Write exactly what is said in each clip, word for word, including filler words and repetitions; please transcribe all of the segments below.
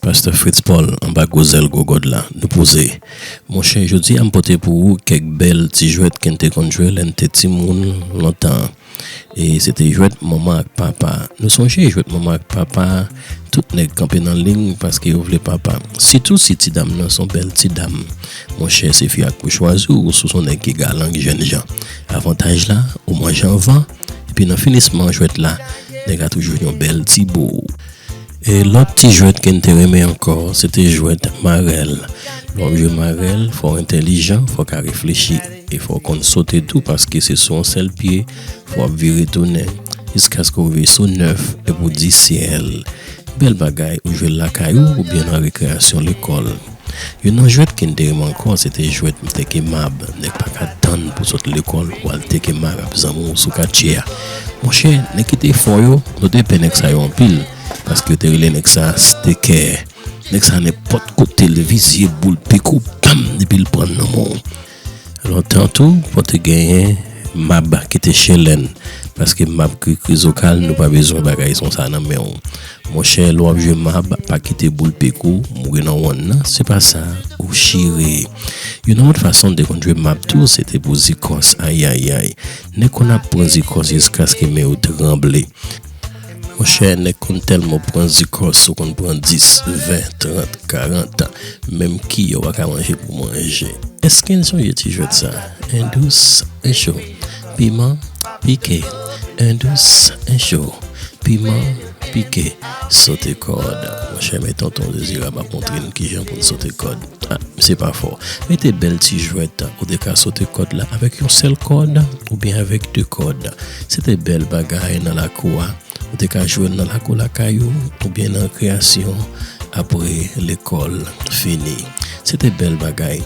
Pastè Fritz Paul, anba gwo zèl gwo gòd la, nou poze. Monchè, jodi a m pote pou ou kèk bèl ti jwèt ke n te konn jwe lè n te timoun lontan. E se te jwèt manman ak papa. Nou sonje jwèt manman ak papa, tout nèg kanpe nan liy paske yo vle papa. Sitou si ti dam nan se yon bèl ti dam. Monchè, se fi ak pou chwazi w, si w se yon nèg ki galan, ki jènjan. Avantaj la, ou manje anvan, epi nan finisman jwèt la, nèg la toujou yon bèl ti boo. E lòt ti jwèt ke n te renmen ankò, se te jwèt marèl. Lè w ap jwe marèl, fò w entèlijan, fò w ka reflechi, e fò w konn sote tou, paske se sou yon sèl pye, fò w ap vire tounen, jiskaske w rive sou nèf, epi w di syèl. Bèl bagay, ou jwe l lakay ou, oubyen nan rekreyasyon lekòl. Youn nan jwèt ke n te renmen ankò, se te jwèt m teke mab. Nèg pa ka tann pou sot lekòl pou al teke mab ap zanmi w sou katye a. Monchè, nèg ki te fò yo, nou te pè nèg sa yo anpil, paske yo te rele nèg sa stekè. Nèg sa nenpòt kote l vizye boul pik ou, pam, epi l pran nan men w. Lontan tou, fò te genyen mab ki te chelèn, paske mab ki krizokal, nou pa bezwen bagay son sa nan men w. Monchè, lè w ap jwe mab, pa kite boul pik ou mouri nan wonn nan, se pa sa, ou chire. Youn nan lòt fason n te konn jwe mab tou, se te pou zikòs, ayayay. Nèg konn ap pran zikòs jiskaske men yo tranble. Monchè, nèg konn tèlman pran zikòs, ou konn pran dis, ven, trant, karant, menm kiye w pa ka manje pou manje. Èske n sonje ti jwèt sa? En dous, en cho, piman, pike, en dous, en cho, piman, pike, sote kòd. Monchè, men tonton Dezirab ap montre n kijan pou n sote kòd. Ah, se pa fò. Mete bèl ti jwèt, ou te ka sote kòd la avèk yon sèl kòd oubyen avèk de kòd. Se te bèl bagay nan lakou a. Ou te ka jwe l nan lakou lakay ou, oubyen nan rekreyasyon apre lekòl fini. Se te bèl bagay.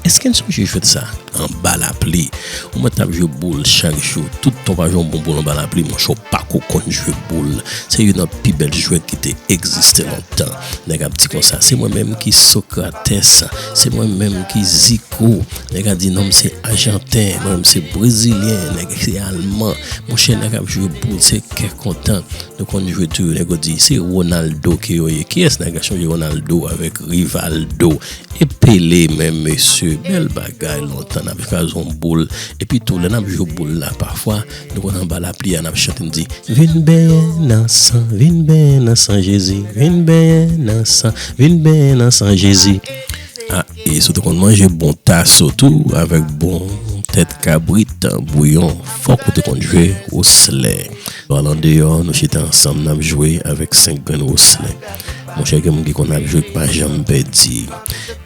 Èske n sonje jwèt sa? Anba lapli. Ou mèt ap jwe boul chak jou. Tout tan w pa jwe yon bon boul anba lapli, monchè, w pako konn jwe boul. Se youn nan pi bèl jwèt ki te egziste lontan. Nèg ap di konsa, se mwen menm ki Socrates, se mwen menm ki Zico. Nèg ap di non, m se Ajanten, mwen menm se Brezilyen, nèg se Alman. Monchè, nèg ap jwe boul, se kè kontan. Nou konn jwe tou, nèg yo di, se Ronaldo ke yo ye. Kiyès nèg ap chanje Ronaldo avèk Rivaldo? E Pele menm, mesye, bèl bagay, lontan n ap kraze yon boul. Epi tou, lè n ap jwe boul la, pafwa, nou konn anba lapli a, n ap chante, n di, vin benyen nan san, vin benyen nan san Jezi, vin benyen nan san, vin benyen nan san Jezi. Ah, e si w te konn manje bon taso tou, avèk bon tèt kabrit, bouyon, fòk ou te konn jwe woslè. Lè w al andeyò, nou chita ansanm, n ap jwe avèk senk grenn woslè. Monchè, gen moun ki konn ap jwe k pa janm pèdi.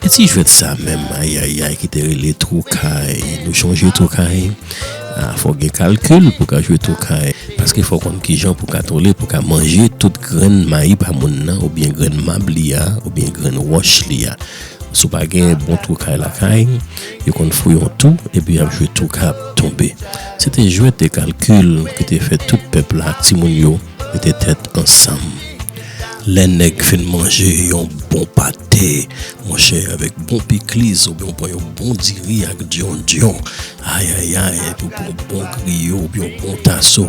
E ti jwèt sa menm, ayayay, ki te rele twoukay. Nou chonje twoukay? Ah, fò gen kalkil pou ka jwe twoukay. Paske fò konn kijan pou ka twole, pou ka manje tout grenn mayi pa moun nan, oubyen grenn mab li a, oubyen grenn wòch li a. Si w pa gen bon twoukay lakay, yo konn fouye yon twou, epi y ap jwe twoukay ap tonbe. Se te jwèt de kalkil ki te fè tout pèp la ak timoun yo mete tèt ansanm. Lè nèg fin manje yon bon pate, monchè, avèk bon pikliz, oubyen w pran yon bon diri ak dyondyon, ayayay, epi w pran yon bon griyo, oubyen yon bon taso,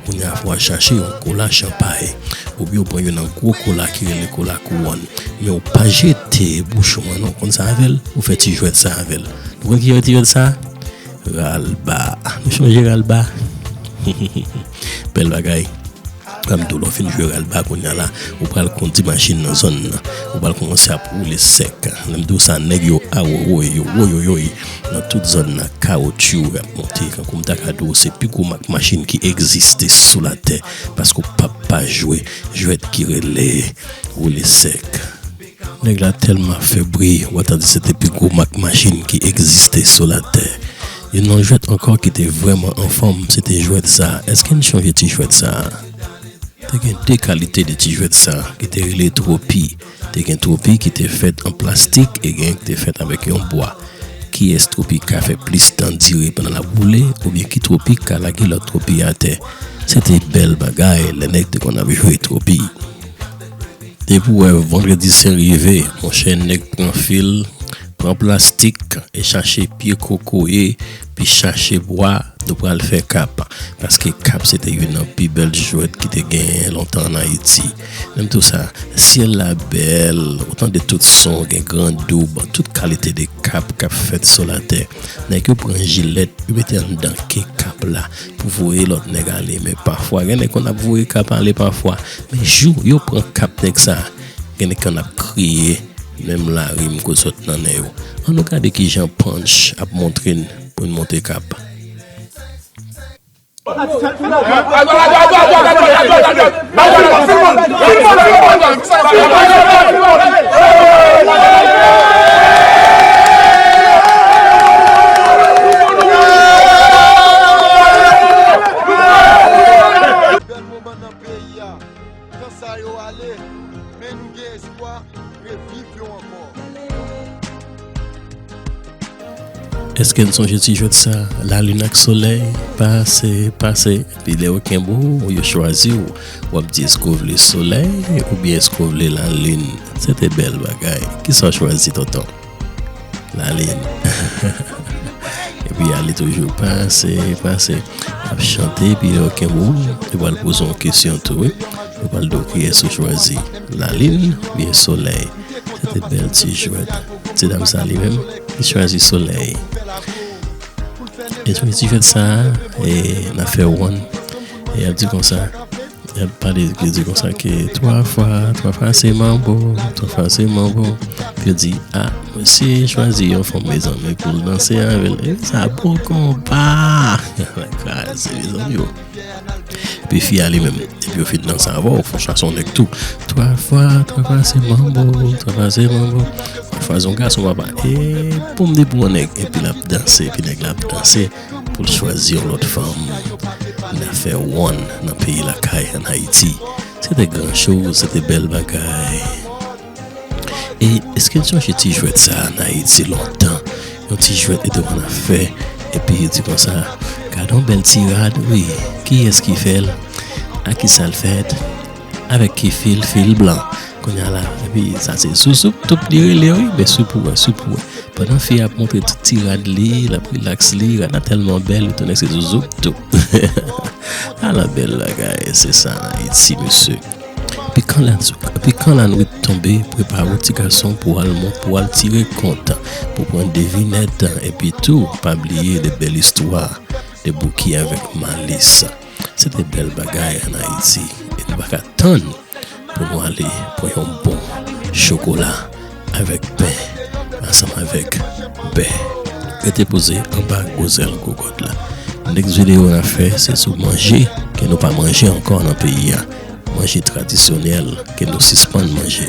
kounye a fò w al chache yon kola chanpay, oubyen w pran youn nan gwo kola ki rele kola kouwòn. Men w pa jete bouchon an non, konn sa avè l, ou fè ti jwèt sa avè l. Nou konn ki jan ti jwèt sa? Ralba. Nou chonje ralba? Bèl bagay. Kòm tou, lè w fin jwe ralba kounye a la, ou pral kondi machin nan zòn nan. Ou pral kòmanse ap woule sèk. Lè m di w sa, nèg yo awowoy, yo woyoyoy. Nan tout zòn nan, kawotchou ap monte. Kankou m ta ka di w, se pi gwo mak machin ki egziste sou latè. Paske w p ap pa jwe jwèt ki rele woule sèk. Nèg la tèlman ap fè bri, w a ta di se te pi gwo mak machin ki egziste sou latè. Youn nan jwèt ankò ki te vrèman anfòm, se te jwèt sa. Èske n chonje ti jwèt sa? Te gen de kalite de ti jwèt sa, ki te rele twopi. Te gen twopi ki te fèt an plastik e gen ki te fèt avèk yon bwa. Kiyès twopi ka fè plis tan dire pandan l ap woule, oubyen ki twopi ka lage lòt twopi atè? Se te bèl bagay lè nèg te konn ap jwe twopi. Depi w wè vandredi sen rive, monchè, nèg pran fil, pran plastik e chache pye kokoye, pi chache bwa, nou pral fè kap. Paske kap se te youn nan pi bèl jwèt ki te genyen lontan ann Ayiti. Menm tou sa, syèl la bèl, ou tande tout son, gen gran doub, tout kalite de kap k ap fèt sou latè. Nèg yo pran jilèt, yo mete anndan ke kap la pou voye lòt nèg ale. Men pafwa, gen nèg konn ap voye kap ale pafwa. Men jou yo pran kap nèg sa, gen nèg konn ap kriye, menm lari m ko sot nan nen yo. Ann nou gade kijan Punch ap montre n pou n monte kap. Bèl moman nan peyi a. Tan sa yo ale, men nou gen espwa reviv yo ankò. Èske n sonje ti jwèt sa, lalin ak solèy? Pase, pase, epi lè yo kenbe w, yo chwazi w, w ap di èske w vle solèy oubyen èske w vle lalin? Se te bèl bagay. Kisa w chwazi, tonton? Lalin. Epi ale toujou, pase, pase. Ap chante, epi lè yo kenbe w, yo pral poze w yon kesyon tou, wi. Yo pral di w kiyès ou chwazi, lalin oubyen solèy. Se te bèl ti jwèt. Ti dam sa li menm, li chwazi solèy. E sou ti jwèt sa, e, n ap fè wonn. E ap di konsa, ap pale, ki di konsa ke twa fwa, twa fwa se manbo, twa fwa se manbo. Yo di, a, mesye chwazi yon fanm, mezanmi, pou l danse avè l. E sa bon konpa! Kraze, mezanmi, yo. Epi fi a li menm, epi yo fin danse avè w, fò chase yon nèg tou. Twa fwa, twa fwa se manbo, twa fwa se manbo. Twa fwa se yon gason, papa. E pou m di pou yon nèg, epi l ap danse, epi nèg la ap danse. Pou l chwazi yon lòt fanm. N a fè wonn nan peyi lakay ann Ayiti. Se te gran choz, se te bèl bagay. E èske n sonje ti jwèt sa ann Ayiti lontan? Yon ti jwèt yo te konn ap fè, epi yo di konsa, gade yon bèl ti rad, wi, kiyès ki fè l? A kisa l fèt? Avèk ki fil? Fil blan. Kounye a la, epi sa se sou soup toup li rele, wi, men soup ou wè, soup ou wè. Pandan fi a ap montre tout ti rad li, l ap rilaks li, rad la tèlman bèl, li tounen se zouzoup tou. Ala bèl bagay, se sa Ayiti, mesye. Pikan la, pikan lannuit tonbe, prepare w ti gason pou al mont, pou al tire kont, pou pran devinèt, epi tou, pa bliye de bèl istwa, de Bouki avèk Malis. Se te bèl bagay ann Ayiti, e nou pa ka tann pou nou ale pran yon bon chokola avèk pen, ansanm avèk bè. Rete poze anba gwo zèl gwo kòd la. Next video n a fè, se sou manje ke nou pa manje ankò nan peyi a. Manje tradisyonèl ke nou sispann manje.